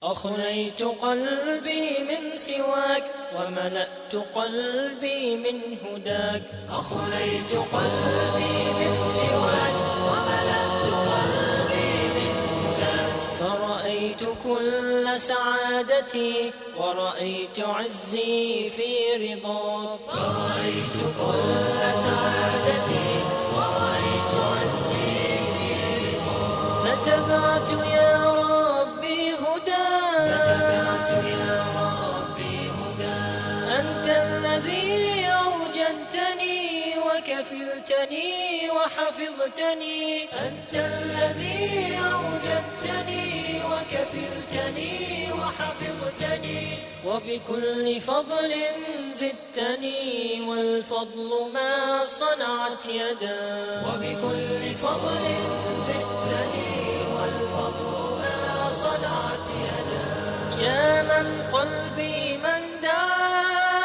أخليت قلبي من سواك وملأت قلبي من هداك. أخليت قلبي من سواك وملأت قلبي من هداك. فرأيت كل سعادتي ورأيت عزي في رضاك. فرأيت كل سعادتي ورأيت عزي في رضاك. فتبعت يا ربي هداك. فتبعت يا ربي هداك. أنت الذي أوجدتني وكفلتني وحفظتني. أنت الذي أوجدتني وكفلتني وحفظتني. وبكل فضل زدتني والفضل ما صنعت يداك. وبكل فضل زدتني والفضل ما صنعت يداك. يا من قلبي من دعاك.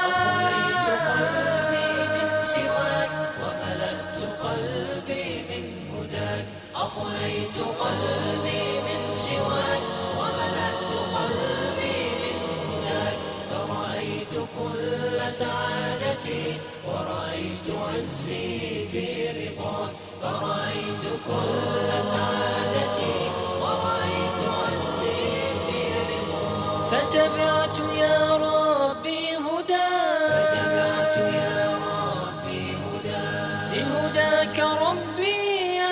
أخليت قلبي من سواك وملأت قلبي من هداك. أخليت قلبي من سواك وملأت قلبي من هداك. فرأيت كل سعادتي ورأيت عزي في رضاك. فرأيت كل سعادتي ورأيت عزي في رضاك. فتبعت يا ربي هداك. فتبعت يا ربي هداك. بهداك ربي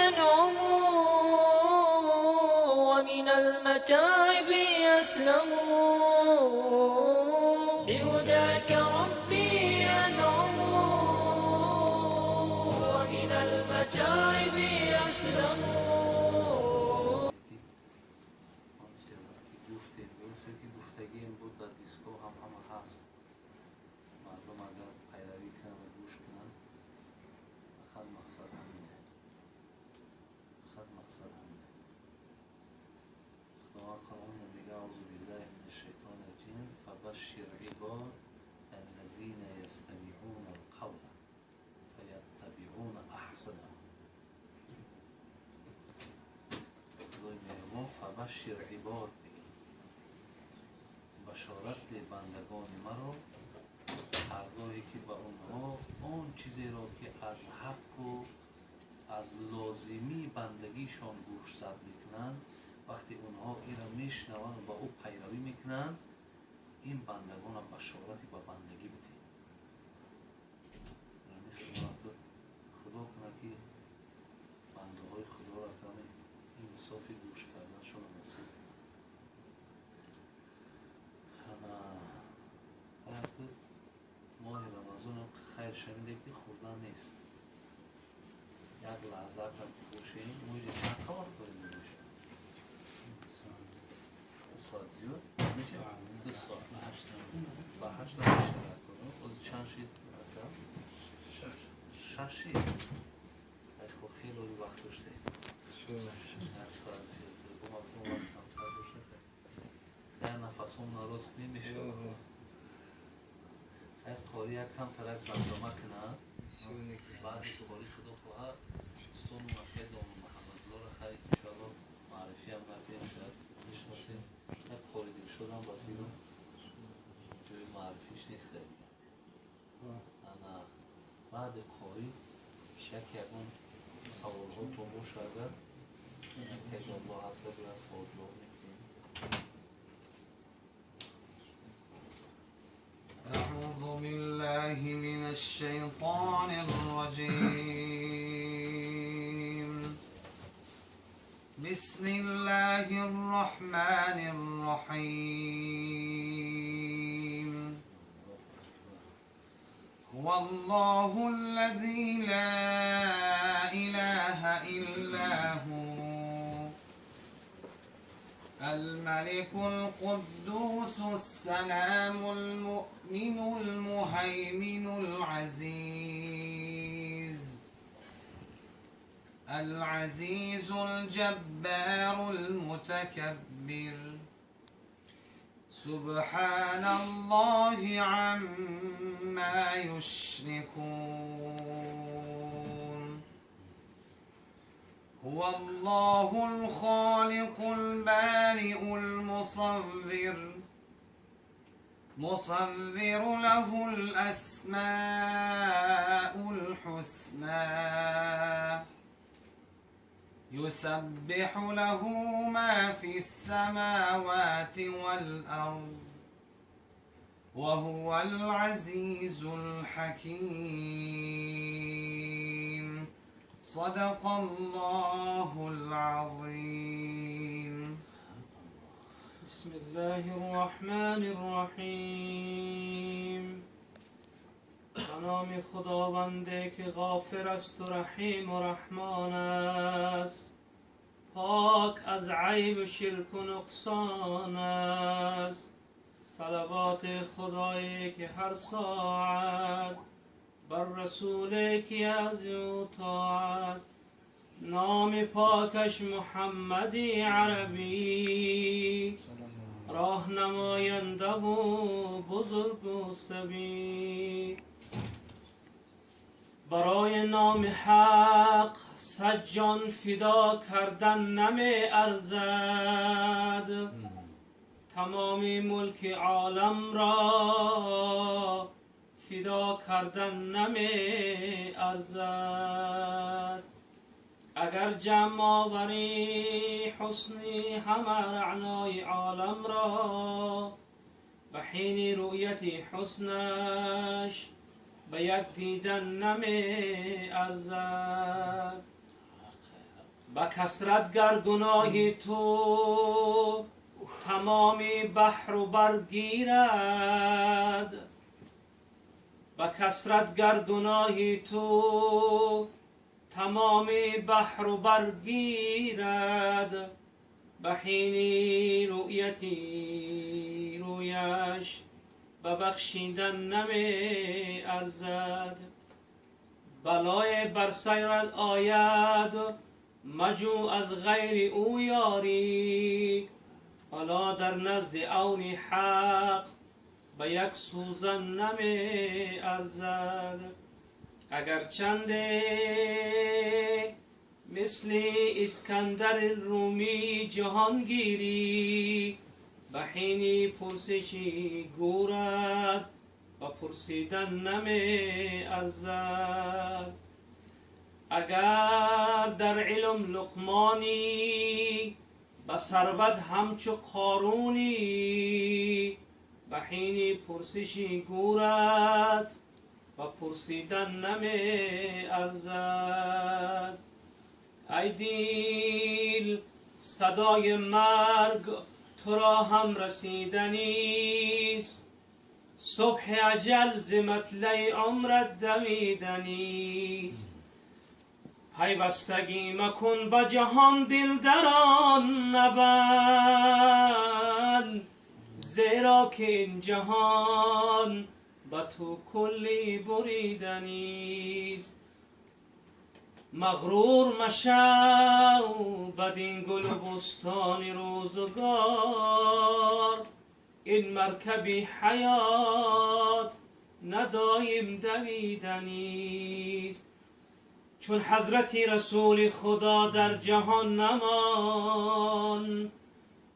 أنعم ومن المتاعب أسلم. بهداك ربي أنعم ومن المتاعب أسلم. Он ки гуфтем, дуруст ки гуфтагием буд, дар дискҳо ҳам ҳама ҳаст. Мардум агар пайравӣ кунанд ва гӯш кунанд, фақат мақсад ҳамине, фақат мақсад ҳамине. Худованд Қуръон мега: أعوذ بالله من الشيطان الرجيم، فبشر عباد الذين يستمعون القول فيتبعون أحسنه. Худои меҳрубон فبشر عباد, башорат де бандагони маро, ҳаргоҳе ки ба онҳо он чизеро, ки аз ҳаққу аз лозимии бандагишон гӯшзад мекунанд, вақте онҳо инро мешунаванд ва ба ӯ пайравӣ мекунанд, ин бандагонро башорати ба бандагӣ бидиҳед. Худо кунад, ки бандаҳои Худоро каме инсофи гӯш карданшонро насиб кунад. Моҳи Рамазон хайр шуниде, ки хӯрдан нест. Як лаҳза агар бошем, моиҷа чанд вақт дорем? Мебошем 2 соат зиёд, 2 соат ба 8 мешавад. Чанд шид? 6 шид. Хуб, хеле вақт доштем, як соат зиёд. Вақт камтар бошад, хайр, нафасҳом нароз кунем, мешавад. Хайр, қори як камтарак замзама кунад, баъди қори, Худо хоҳад, устону махе дому Муҳаммадуллоро, хайр, иншоалло, маърифиам накунем, шояд бишносем. Як қори Дилшодам ба филм ҷои маърифиш нест. Ана баъди қорӣ як ягон саволҳотон бошад, агар ягон ҳаста, бира савол ҷавоб мекунем. أعوذ بالله من الشيطان الرجيم. بسم الله الرحمن الرحيم. هو الله الذي لا إله إلا هو، الملك القدوس السلام المؤمن المهيمن العزيز، العزيز الجبار المتكبر. سبحان الله عما يشركون. هو الله الخالق البارئ المصور مصور له الأسماء الحسنى يسبح له ما في السماوات والأرض وهو العزيز الحكيم. صدق الله العظيم. بسم الله الرحمن الرحیم. به نام خداونده که غافر است و رحیم و رحمان است، پاک از عیب و شرک و نقصان است. صلوات خدایی که هر ساعت بر رسول که از او طاعت، نام پاکش محمدی عربی، راه نماینده و بزرگ و سبی. برای نام حق سجان فدا کردن نمی ارزد، تمام ملک عالم را فدا کردن نمی ارزد. اگر جمع آوری حسنی همه رعنای عالم را، به حین رؤیت حسنش به یک دیدن نمی ارزد. به کثرت گر گناه تو تمام بحر و برگیرد، به کثرت گر گناه تو تمام بحر و برگیرد، به حین رؤیتی رویش به بخشیدن نمی ارزد. بلای بر سرت آید مجو از غیر او یاری، بلا در نزد عون حق به یک سوزن نمی ارزد. اگر چند مثل اسکندر رومی جهانگیری، به حین پرسشی گورد و پرسیدن نمی ارزد. اگر در علم لقمانی به ثروت همچو قارونی، به حین پرسشی گورد و پرسیدن نمی ارزد. ای دل صدای مرگ تو را هم رسیدنیست، صبح اجل ز مطلع عمرت دویدنیست. پیوستگی مکن به جهان دل در آن نبند، زیرا که این جهان به تو کلی بریدنیست. مغرور مشو بدین گل و بستان روزگار، این مرکبی حیات ندایم دویدنیست. چون حضرت رسول خدا در جهان نمان،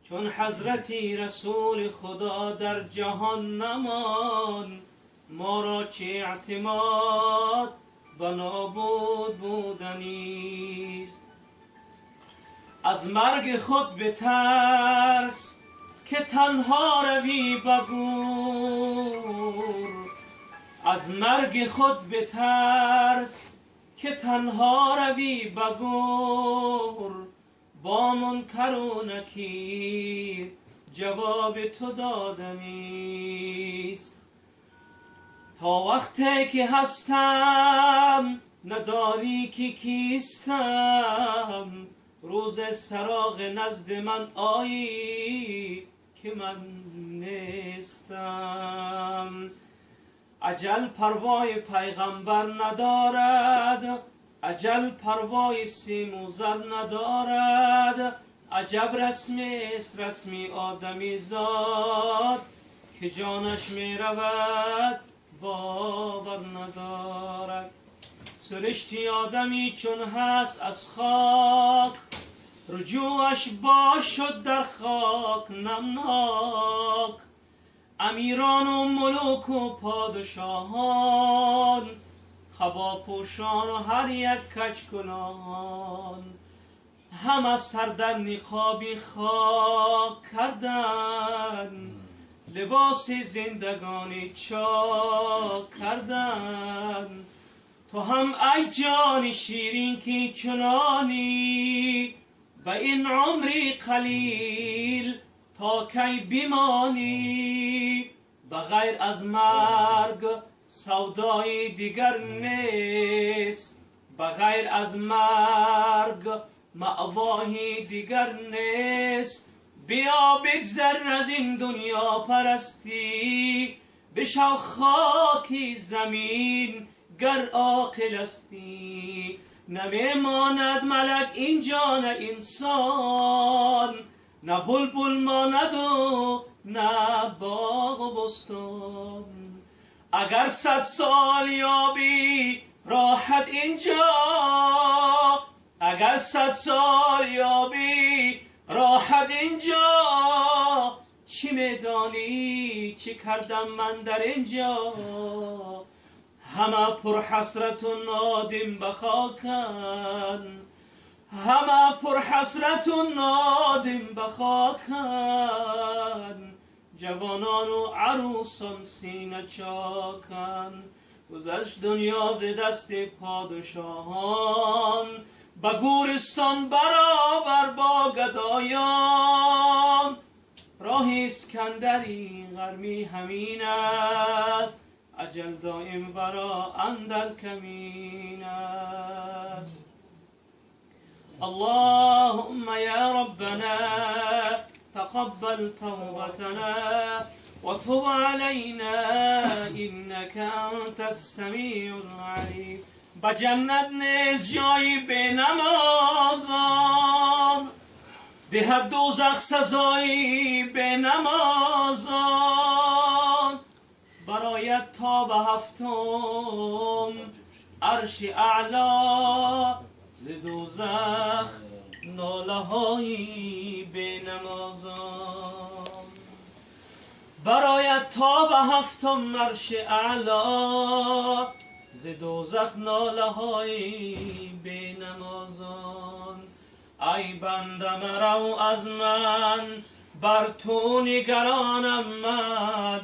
چون حضرت رسول خدا در جهان نمان، ما را چه اعتماد به نابود بودنیست. از مرگ خود بترس که تنها روی به گور، از مرگ خود بترس که تنها روی به گور، با منکر و نکیر جواب تو دادنیست. تا وقتی که هستم ندانی که کیستم، روز سراغ نزد من آیی که من نیستم. اجل پروای پیغمبر ندارد، اجل پروای سیم و زر ندارد. عجب رسمی است رسمی آدمی زاد، که جانش می رود باور ندارد. سرشتی آدمی چون هست از خاک، رجوعش باشد در خاک نمناک. امیران و ملوک و پادشاهان، خبا پوشان و هر یک کج کنان، همه سر در نقابی خاک کردن، لباس زندگانی چاک کردن. تو هم ای جان شیرین که چنانی، به این عمری قلیل تا کی بمانی؟ بغیر از مرگ سودای دیگر نیست، بغیر از مرگ مأوای دیگر نیست. بیا بگذر از این دنیا پرستی، بشو خاکی زمین گر عاقل استی. نمیماند ملک اینجا نه انسان، نه بلبل ماند و نه باغ و بستان. اگر 100 سال یابی راحت اینجا، اگر 100 سال یابی راحت اینجا، چی میدانی چی کردم من در اینجا؟ همه پر حسرت و نادم به خاکن، همه پر حسرت و نادم به خاکن، جوانان و عروسان سینه چاکن. گذشت دنیا ز دست پادشاهان، به گورستان برابر با گدایان. راه اسکندری غرمی همین است، اجل دائم ورا اندر کمین است. اللهم يا ربنا تقبل توبتنا وتب علينا إنك أنت السميع العليم. به جنت نیست جایی بی نمازان، دهد دوزخ سزایی بی نمازان. برایت تا به هفتم عرش اعلا، ز دوزخ ناله های بی نمازان. برایت تا به هفتم عرش اعلا، ز دوزخ ناله های بی نمازان. ای بنده مرو از من، بر تو نگرانم من.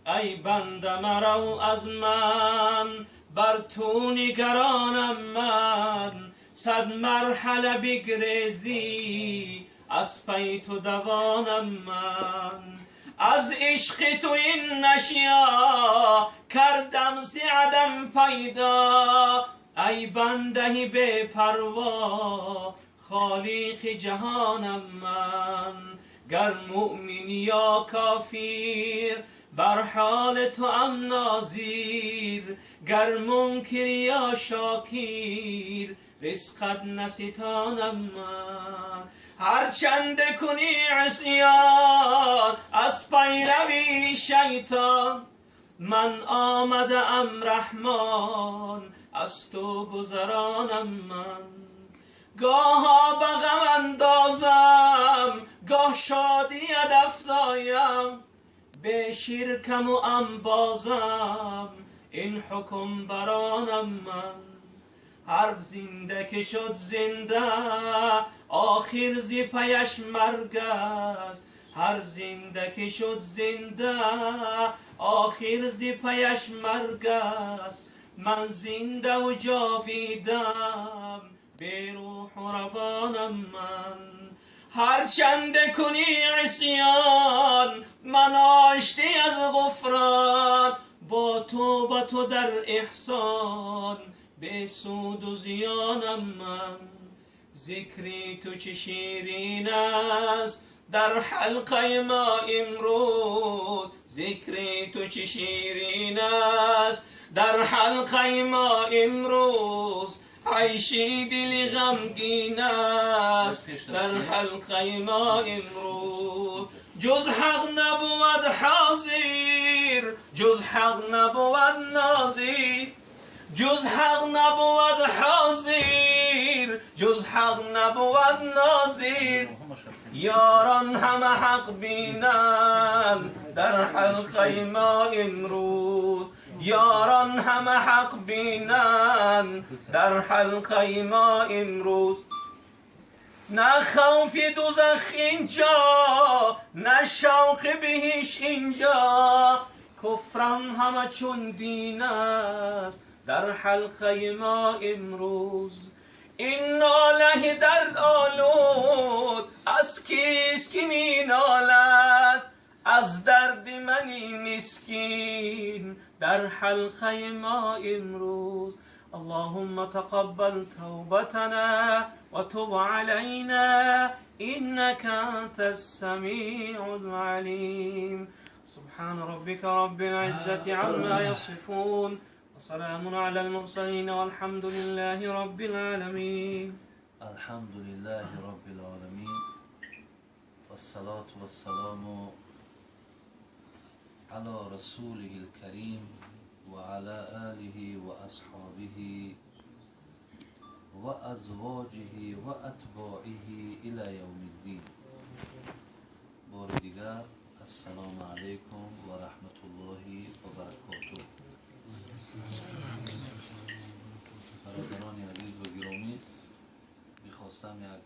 ای بنده مرو از من، بر تو نگرانم من. صد مرحله بگریزی، از پی تو دوانم من. از عشق تو این اشیا کردم ز عدم پیدا. ای بنده بی پروا، خالق جهانم من. گر مؤمن یا کافر، بر حال توام ناظر. گر منکر یا شاکر، رزقت نستانم من. هر چند کنی عصیان، از پیروی شیطان، من آمده ام رحمان، از تو گذرانم من. گاها به غم اندازم، گاه شادیت افزایم، به شرکم و انبازم، این حکم برانم من. هر زنده که شد زنده، آخر زی پیش مرگ است. هر زنده که شد زنده، آخر زی پیش مرگ است. من زنده و جاویدم، به روح و روانم من. هر چند کنی عصیان، من آشتی از غفران. با تو با تو در احسان، به سود و زیانم من. ذکری تو چه شیرین است در حلقه ما امروز، ذکری تو چه شیرین است در حلقه ما امروز. عیشی دل غمگین است در حلقه ما امروز. جز حق نبود حاضر، جز حق نبود ناظر. جز حق نبود حاضر، جز حق نبود ناظر. یاران همه حق بینند در حلقه ما امروز، یاران همه حق بینند در حلقه ما امروز. نه خوف دوزخ اینجا، نه شوق بهش اینجا، کفرم همه چون دین است در حلقه ما امروز. این ناله درد آلود از کیست که می نالد، از درد منی مسکین در حلقه ما امروز. اللهم تقبل توبتنا وتب علينا إنك أنت السميع العليم. سبحان ربك رب العزة عما يصفون وسلام على المرسلين والحمد لله رب العالمين. الحمد لله رب العالمين والصلاة والسلام على رسوله الكريم وعلى آله وأصحابه وأزواجه وأتباعه إلى يوم الدين. بار دیگر السلام علیکم و رحمت الله و برکاته. برادران عزیز و گرامی، میخواستم یک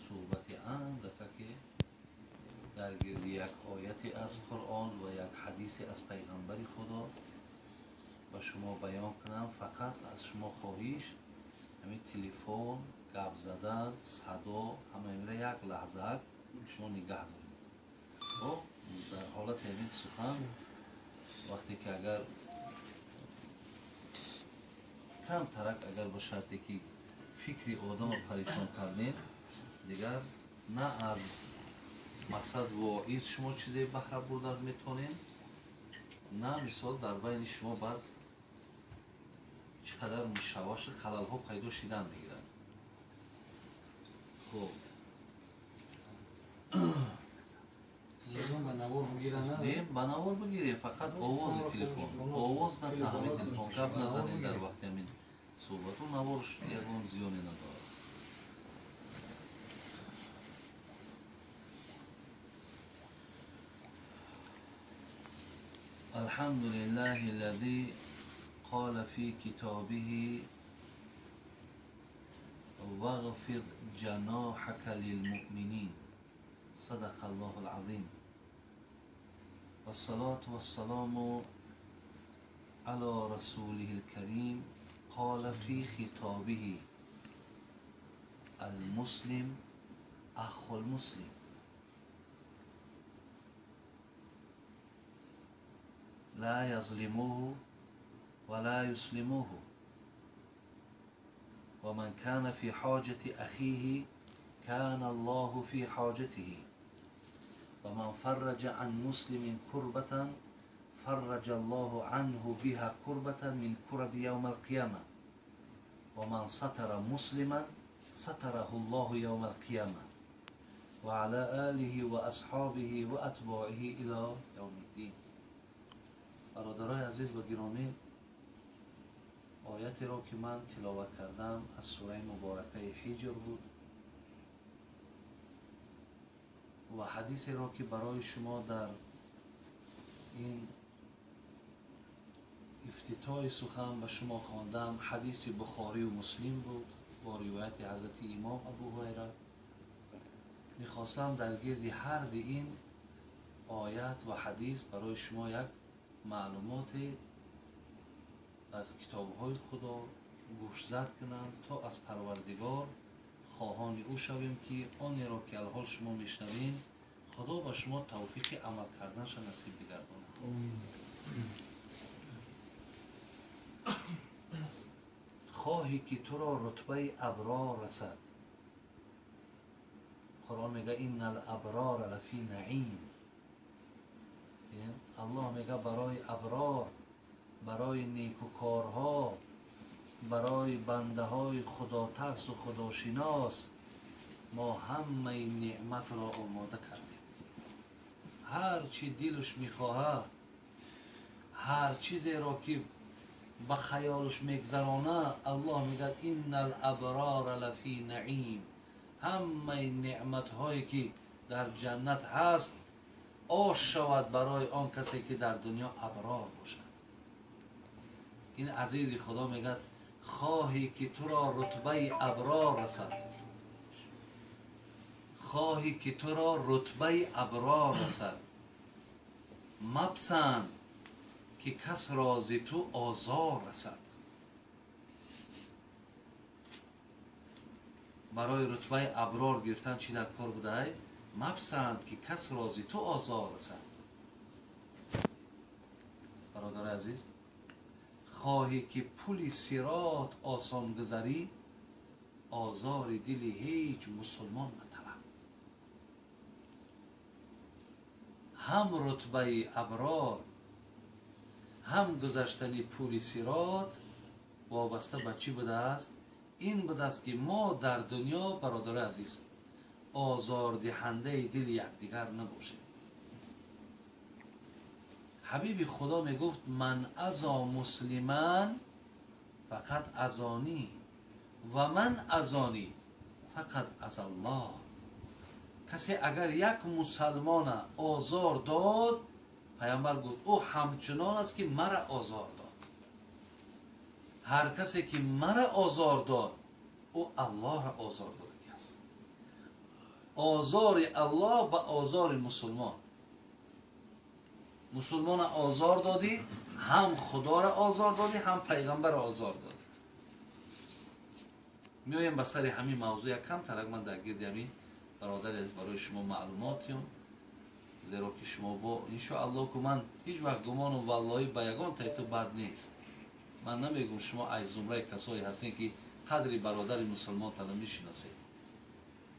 صحبت اندک در گرد یک آیت از قرآن و یک حدیث از پیغمبر خدا با شما بیان کنم. فقط از شما خواهش همین تلفن، گپ زدن، صدا، همه اینا یک لحظه شما نگه دارید. خب در حالت همین سخن وقتی که اگر کم ترک اگر با شرطی که فکری آدم رو پریشان کردین، دیگر نه از مقصد واعظ شما چیزی بهره بردن میتونین، نه مثال در بین شما بعد چقدر مشوش خلل ها پیدا شدن میگیرن. خب نه با نوار بگیره، فقط آواز تلفن، آواز نه تحمیل تلفن، گپ نزنین در وقت همین صحبت، و نوارش یگان زیانی نداره. الحمد لله الذي قال في كتابه واغفر جناحك للمؤمنين، صدق الله العظيم. والصلاة والسلام على رسوله الكريم قال في خطابه المسلم أخو المسلم. لا يظلموه ولا يسلموه، ومن كان في حاجة أخيه كان الله في حاجته، ومن فرج عن مسلم كربة فرج الله عنه بها كربة من كرب يوم القيامة، ومن ستر مسلما ستره الله يوم القيامة، وعلى آله وأصحابه وأتباعه إلى يوم الدين. برادرای عزیز و گرامی، آیتی را که من تلاوت کردم از سوره مبارکه حجر بود و حدیثی را که برای شما در این افتتاح سخن به شما خواندم حدیث بخاری و مسلم بود با روایت حضرت امام ابو هریره. میخواستم در گرد هر دو این آیت و حدیث برای شما یک معلومات از کتاب‌های خدا گوشزد کنم تا از پروردگار خواهان او شویم که آنی را که الحال شما میشنوین خدا به شما توفیق عمل کردنش نصیب بگرداند. خواهی که تو را رتبه ابرار رسد. قرآن میگه ان الابرار لفی نعیم. الله میگه برای ابرار، برای نیکوکارها، برای بنده های خدا ترس و خداشناس ما همه نعمت را آماده کردیم. هر چی دلش میخواهد، هر چیزی را که ба хаёлаш мегзарона, Аллоҳ мегӯяд иннал аброра лафи наим. Ҳамаи неъматҳое ки дар ҷаннат ҳаст ош шавад барои он касе ки дар дунё аброр бошад. Ин азизи Худо мегӯяд хоҳӣ ки туро рутбаи аброр расад, хоҳӣ ки туро рутбаи аброр расад, мапсанд ки кас рози ту озор расад. Барои рутбаи аброр гирифтан чӣ дар кор будаед? Мапсанд ки кас рози ту озор расад. Бародари азиз, хоҳӣ ки пули сирот осон гузарӣ, озори дили ҳеҷ мусулмон маталаб. Ҳам рутбаи аброр, ҳам гузаштани пули сирот вобаста ба чӣ будааст? Ин будааст ки мо дар дунё, бародари азиз, озордиҳандаи дили якдигар набошем. Ҳабиби Худо мегуфт ман азо муслиман фақат азонӣ ва ман азонӣ фақат аз Аллоҳ. Касе агар як мусалмона озор дод, пайғамбар гуфт ӯ ҳамчунон аст ки мара озор дод. Ҳар касе ки мара озор дод, ӯ Аллоҳро озор додагӣ аст. Озори Аллоҳ ба озори мусулмон. Мусулмона озор додӣ, ҳам Худоро озор додӣ, ҳам пайғамбарро озор додӣ. Меоем ба сари ҳамин мавзӯъ як кам тарак ман дар гирди ҳамин бародари аз барои шумо маълумотиён, зеро ки шумо бо иншоаллоҳ ку ман ҳеҷ вақт гумону валлоҳӣ ба ягон таи ту бад нест. Ман намегӯм шумо аз зумраи касое ҳастед ки қадри бародари мусулмонтана мешиносед,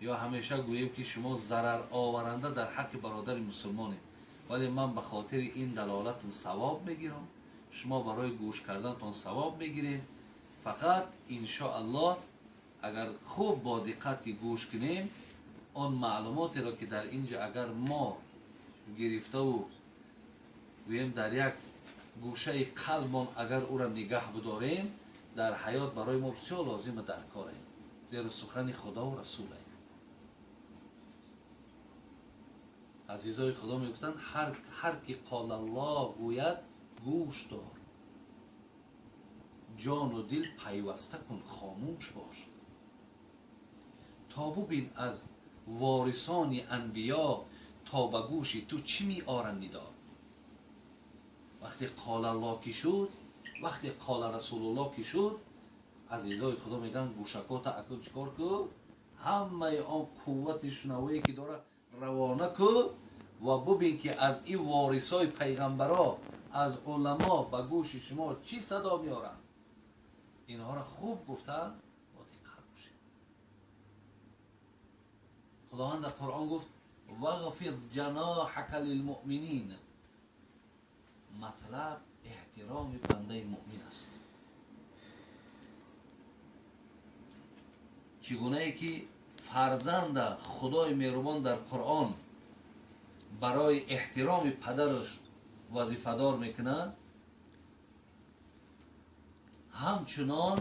ё ҳамеша гӯем ки шумо зарароваранда дар ҳаққи бародари мусулмонед, вале ман ба хотири ин далолатон савоб мегирам, шумо барои гӯш кардантон савоб мегиред. Фақат иншоаллоҳ агар хуб бо диққат ки гӯш кунем, он маълумотеро ки дар инҷа агар мо гирифтаву гӯем дар як гӯшаи қалбмон агар ӯра нигаҳ бидорем, дар ҳаёт барои мо бисёр лозима дар корем, зеро сухани Худову Расуле. Азизои Худо мегуфтанд ҳар ки қолаллоҳ гӯяд гӯш дор, ҷону дил пайваста кун, хомӯш бош, то бубин аз ворисони анбиё то ба гӯши ту чӣ меоранд нидо. Вақте қолаллоҳ ки шуд, вақте қола Расулуллоҳ ки шуд, азизои Худо мегӯянд гӯшакота акун чӣ кор ку, ҳамаи он қуввати шунавое ки дора равона ку ва бубин ки аз ин ворисои пайғамбаро, аз уламо ба гӯши шумо чӣ садо меоранд. Инҳоро хуб гуфтанд, бо диққат бошед. Худованд дар Қуръон гуфт вағфид ҷаноҳака лилмуъминин. Матлаб эҳтироми бандаи муъмин аст. Чӣ гунае ки фарзанда Худои меҳрубон дар Қуръон барои эҳтироми падараш вазифадор мекунад, ҳамчунон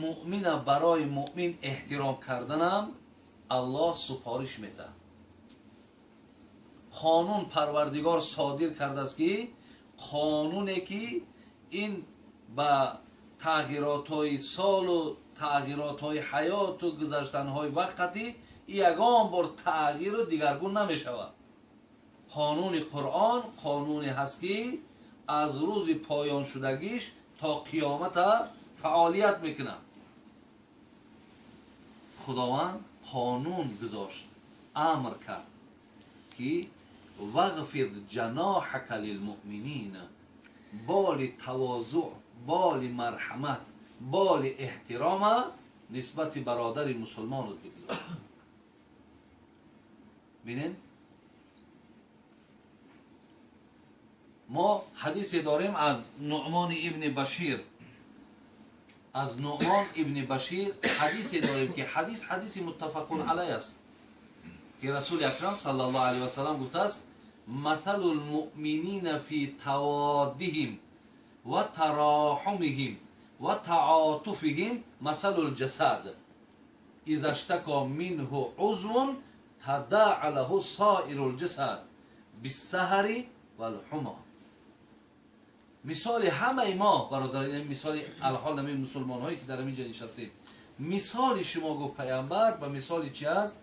муъмина барои муъмин эҳтиром карданам Аллоҳ супориш метаҳад. Қонун Парвардигор содир кардааст ки қонуне ки ин ба тағйиротҳои солу тағйиротҳои ҳаёту гузаштанҳои вақтқатӣ ягон бор тағйиру дигаргун намешавад. Қонуни Қуръон қонуне ҳаст ки аз рӯзи поён шудагиш то қиёмата фаъолият мекунад. Худованд қонун гузошт, амр кард ки вағфид ҷаноҳака лилмуъминин, боли тавозӯъ, боли марҳамат, боли эҳтирома нисбати бародари мусулмонат бигузор. Бинед, мо ҳадисе дорем аз Нуъмони ибни Башир, аз Нуъмон ибни Башир ҳадисе дорем ки ҳадис ҳадиси муттафақун алай аст ки Расули Акрам саллаллоҳу алайҳи васаллам гуфтааст: масалу лмуъминина фи таводдиҳим وتراحمهم وتعاطفهم مثل الجسد إذا اشتكى منه عضو تداعى له سائر الجسد بالسهر والحمى. مثال همه ما برادران، مثال الحال همه مسلمان هایی که در اینجا نشستیم، مثال شما گفت پیامبر به مثال چی است؟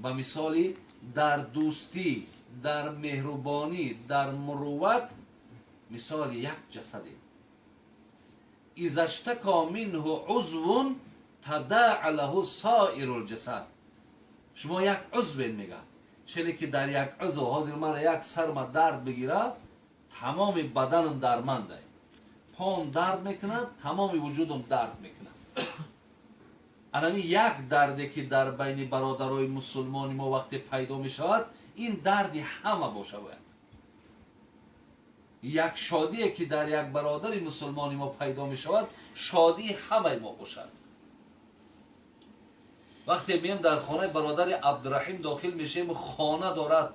به مثال در دوستی، در مهربانی، در مروت، مثال یک جسده. اذا اشتکى منه عضو تداعى له سائر الجسد. شما یک عضو میگه، چلی که در یک عضو حاضر مرا یک سرما درد بگیره، تمام بدنم درمنده، پام درد میکند، تمام وجودم درد میکند. انمی یک درده که در بین برادرای مسلمان ما وقتی پیدا میشود، این دردی همه باشه باید. یک شادی که در یک برادر مسلمان ما پیدا میشود، شادی همه ما باشد. وقتی میم در خانه برادر عبدالرحیم داخل میشیم، خانه دارد،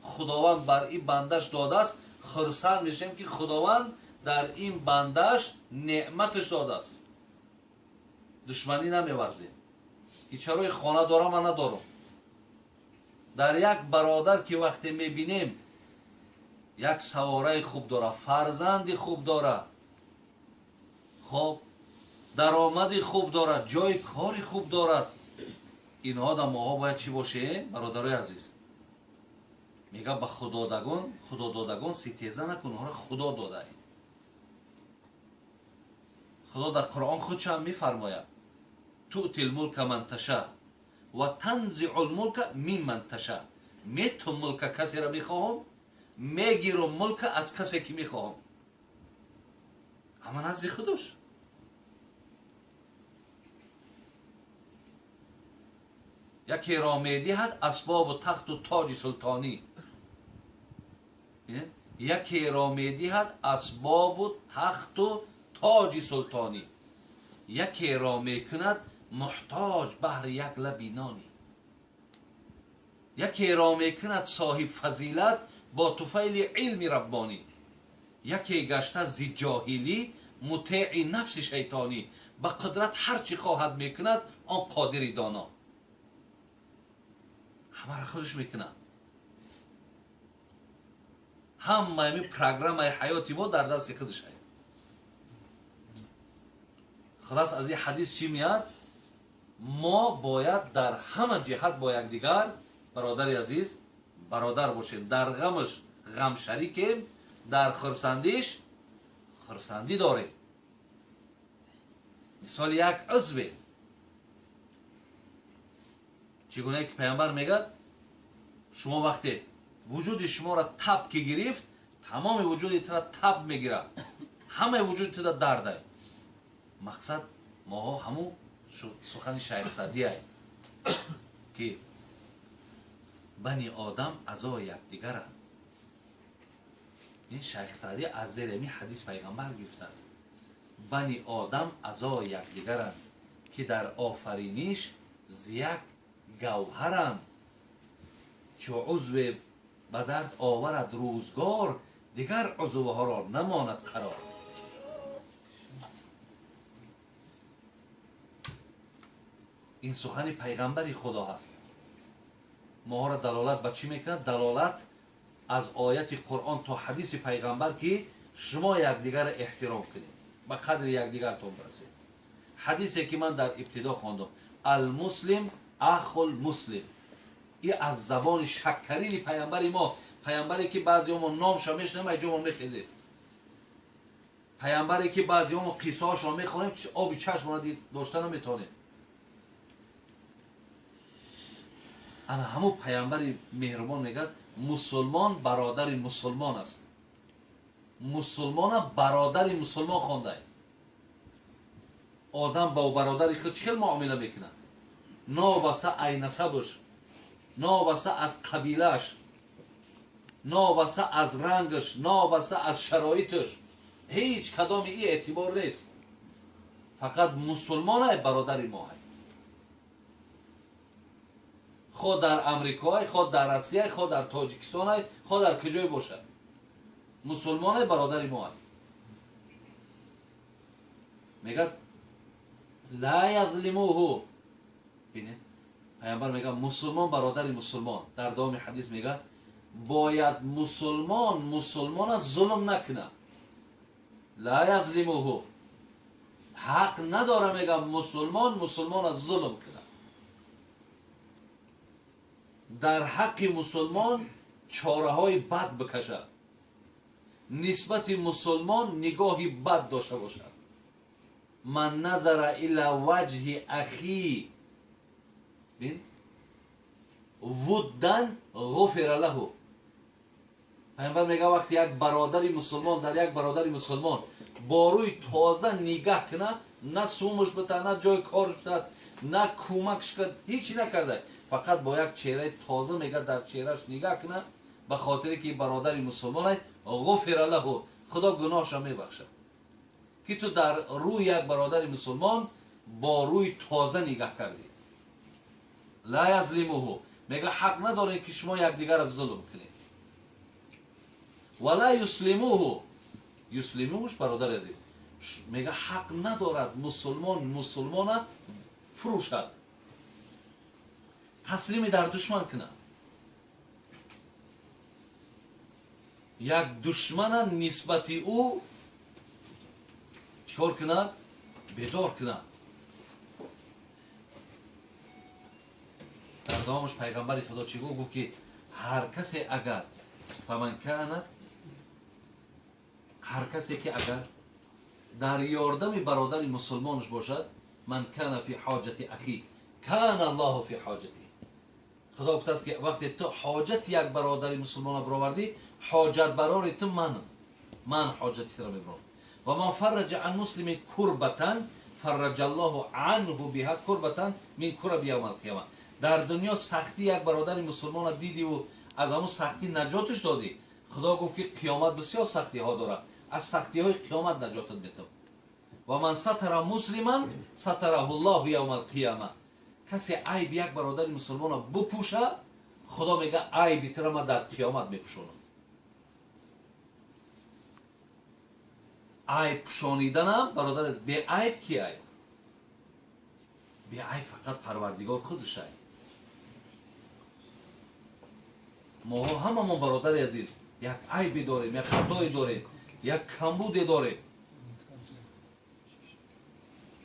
خداوند بر این بندش داده است، خرسند میشیم که خداوند در این بندش نعمتش داده است. دشمنی نمیورزیم که چرا خانه دارم من ندارم. در یک برادر که وقتی میبینیم یک سواره خوب داره، فرزند خوب داره، خب درآمد خوب داره، جای کاری خوب دارد، اینها در ماها باید چی باشه برادرای عزیز؟ میگه به خدادگان، خدا دادگان ستیزه نکن، اونها را خدا داده اید. خدا در قرآن خودش هم میفرماید تؤتی الملک من تشاء و تنزع الملک ممن تشاء. میتم ملک کسی را میخواهم، میگیرم ملک از کسی که میخواهم. اما نزد خودش. یکی را میدهد اسباب و تخت و تاج سلطانی، یکی را میدهد اسباب و تخت و تاج سلطانی، یکی را میکند محتاج بهر یک لبی نانی، یکی را میکند صاحب فضیلت با طفیل علم ربانی، یکی گشته ز جاهلی مطیع نفس شیطانی، به قدرت هرچی خواهد میکند آن قادر دانا. همه را خودش میکنه. همه این پروگرام حیاتی ما در دست خودش هست. خلاص از این حدیث چی میاد؟ ما باید در همه جهت با یکدیگر برادر عزیز برادر باشیم. در غمش غم شریکیم، در خرسندیش خرسندی داریم. مثال یک عضو، چگونه که پیامبر میگه شما وقتی وجود شما را تب که گرفت، تمام وجود را تب میگیره، همه وجود را درده. مقصد ماها همو سخن شیخ سعدی است که بنی آدم اعضای یکدیگرند. این شیخ سعدی از زیر این حدیث پیغمبر گرفته است. بنی آدم اعضای یکدیگرند که در آفرینش ز یک گوهرند، چو عضو به درد آورد روزگار، دیگر عضوها را نماند قرار. این سخن پیغمبر خدا هست. ما را دلالت به چی میکند؟ دلالت از آیت قرآن تا حدیث پیغمبر که شما یکدیگر احترام کنید، به قدر یکدیگرتون برسید. حدیثی که من در ابتدا خواندم، المسلم اخ المسلم، این از زبان شکرین پیامبر ما، پیامبری که بعضی ما نامش میشنویم اینجا ما میخیزیم، پیامبری که بعضی ما قصه هاشو میخوانیم آب چشم را داشته نمیتونیم. انا همو پیامبر مهربان میگه مسلمان برادر مسلمان است. مسلمان برادر مسلمان خوانده. آدم با برادر خود چه معامله میکنه؟ نابسته ای نسبش، نابسته از قبیلهش، نابسته از رنگش، نابسته از شرایطش، هیچ کدام ای اعتبار نیست. فقط مسلمان برادر ما هست. خود در امریکا، خود در روسیه، خود در تاجیکستان، خود در کجای باشد، مسلمان برادر ما هست. Мегӯяд ла язлимуҳу. Бинед, пайғамбар мегӯяд мусулмон бародари мусулмон. Дар давоми ҳадис мегӯяд бояд мусулмон мусулмона зулм накунад. Ла язлимуҳу. Ҳақ надора мегӯяд мусулмон мусулмона зулм кунад. Дар ҳаққи мусулмон чораҳои бад бикашад, нисбати мусулмон нигоҳи бад дошта бошад. Ман назара ила ваҷҳи ахи бин вуддан ғуфира лаҳу. Пайғамбар мегӯяд вақте як бародари мусулмон дар як бародари мусулмон бо рӯи тоза нигаҳ кунад, на сумуш битад, на ҷои корш битад, на кӯмакш кунад, ҳечи накарда, фақат бо як чеҳраи тоза мегӯяд дар чеҳраш нигаҳ кунад, ба хотире ки бародари мусулмон ғуфира лаҳу, худо гуноҳша мебахшад. Ки ту дар рӯи як бародари мусулмон бо рӯи тоза нигаҳ кардӣ. Ла язлимуҳу. Мегӯяд ҳақ надоред ки шумо якдигарро зулм кунед. Ва ла юслимуҳу. Юслимуҳуш бародари азиз мегӯяд ҳақ надорад мусулмон мусулмона фурӯшад, таслими дар душман кунад. Як душмана нисбати ӯ чикор кунад? Бедор кунад. Дар давомаш пайғамбари худо чӣ гуфт? Гуфт ки ҳар касе агар фаман канат, ҳар касе ки агар дар ёрдами бародари мусулмонаш бошад, ман кана фи ҳоҷати ахи кана аллоҳу фи ҳоҷати. Худо гуфтааст ки вақте ту ҳоҷати як бародари мусулмонро баровардӣ, ҳоҷатбарори ту манам, ман ҳоҷати туро мебарам. Ва ман фарраҷа ан муслимин курбатан фарраҷа аллоҳу анҳу биҳа курбатан мин кураби явма алқиёма. Дар дунё сахтӣ як бародари мусулмонро дидиву аз ҳамун сахтӣ наҷоташ додӣ, худо гуфт ки қиёмат бисёр сахтиҳо дорад, аз сахтиҳои қиёмат наҷотат метавон. Ва ман сатара муслиман сатараҳу ллоҳу явма алқиёма. Касе айби як бародари мусулмонро бупӯша, худо мегӯяд айби туро ман дар қиёмат мепӯшонам. Айб пӯшониданам бародар аст, беайб ки айб? Беайб фақат парвардигор худаш айб. Моҳо ҳамамон бародари азиз як айбе дорем, як хатое дорем, як камбуде дорем.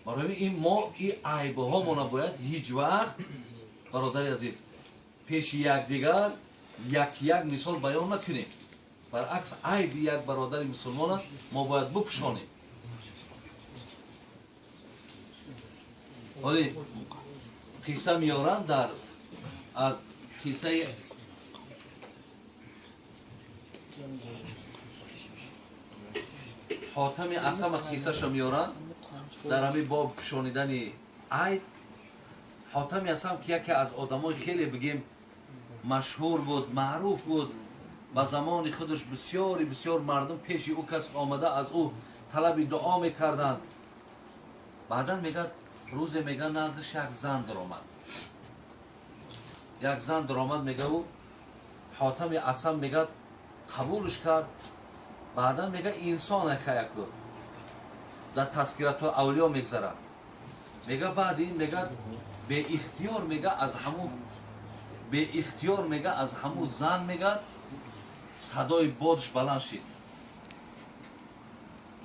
Барои ин мо ин айбҳомона бояд ҳеҷ вақт бародари азиз пеши якдигар як мисол баён накунем. Баръакс айби як бародари мусулмона мо бояд бупӯшонем. Ҳоле қисса меоранд дар аз қиссаи Ҳотами Асама қиссаша меоранд дар ҳамин боб пӯшонидани айб. Ҳотами Асам ки яке аз одамои хеле бигем машҳур буд, маъруф буд, ба замони худаш бисёри бисёр мардум пеши ӯ кас омада аз ӯ талаби дуо мекарданд. Баъдан мегӯяд рӯзе мегӯяд наздиш як зан даромад. Як зан даромад мегӯяд ӯ Ҳотами Асам мегӯяд қабулш кард. Баъдан мегӯяд инсон хаяку дар тазкирату авлиё мегзарад. Мегӯяд баъди ин мегӯяд беихтиёр мегӯяд аз ҳамун беихтиёр мегӯяд аз ҳамун зан мегӯяд садои бодш баланд шид.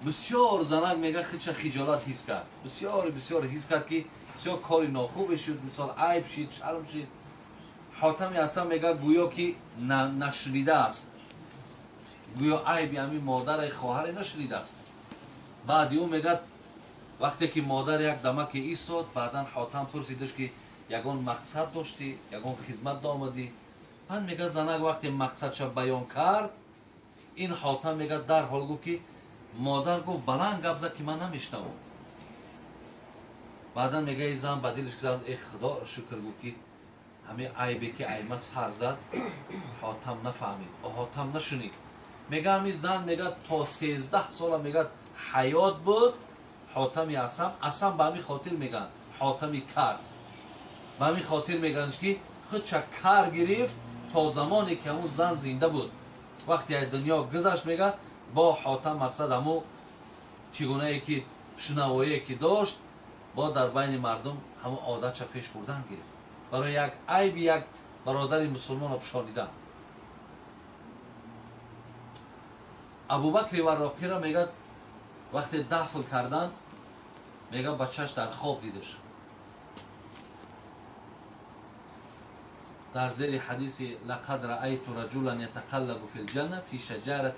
Бисёр занак мегӯяд хича хиҷолат ҳис кард, бисёр бисёр ҳис кард ки бисёр кори нохубе шуд, мисол айб шид, шарм шид. Ҳотами Асам мегӯяд гӯё ки нашунидааст, гӯё айби ҳамин модари хоҳаре нашунидааст. Баъди ӯ мегӯяд вақте ки модар як дамаке истод, баъдан Ҳотам пурсидаш ки ягон мақсад доштӣ, ягон хизмат омадӣ? Баъд мегӯяд занак вақте мақсадша баён кард, ин Ҳотам мегӯяд дарҳол гуфт ки модар гуфт баланд гап зад ки ман намешнавам. Баъдан мегӯяд зан ба дилаш гузард, э худо шукр гуфт ки ҳамин айбе ки айма сар зад Ҳотам нафаҳмид, Ҳотам нашунид. Мегӯяд ҳамин зан мегӯяд то 13 сола мегӯяд ҳаёт буд Ҳотами Асам. Асам ба ҳамин хотир мегӯянд Ҳотами кар, ба ҳамин хотир мегӯянд ки худша кар гирифт то замоне ки ҳамун зан зинда буд. Вақте аз дунё гузашт мегӯяд бо Ҳотам мақсад ҳамун чӣ гунае ки Шунавоие ки дошт, бо дар байни мардум ҳамон одатша пеш бурдан гирифт барои як айби як бародари мусулмонро пӯшонидан. Абубакри Варроқиро мегӯяд, вақте дафн кардан, мегӯяд, бачаш дар хоб дидаш. Дар зери ҳадиси лақад раайту раҷулан ятақаллабу фи лҷанна фи шаҷарати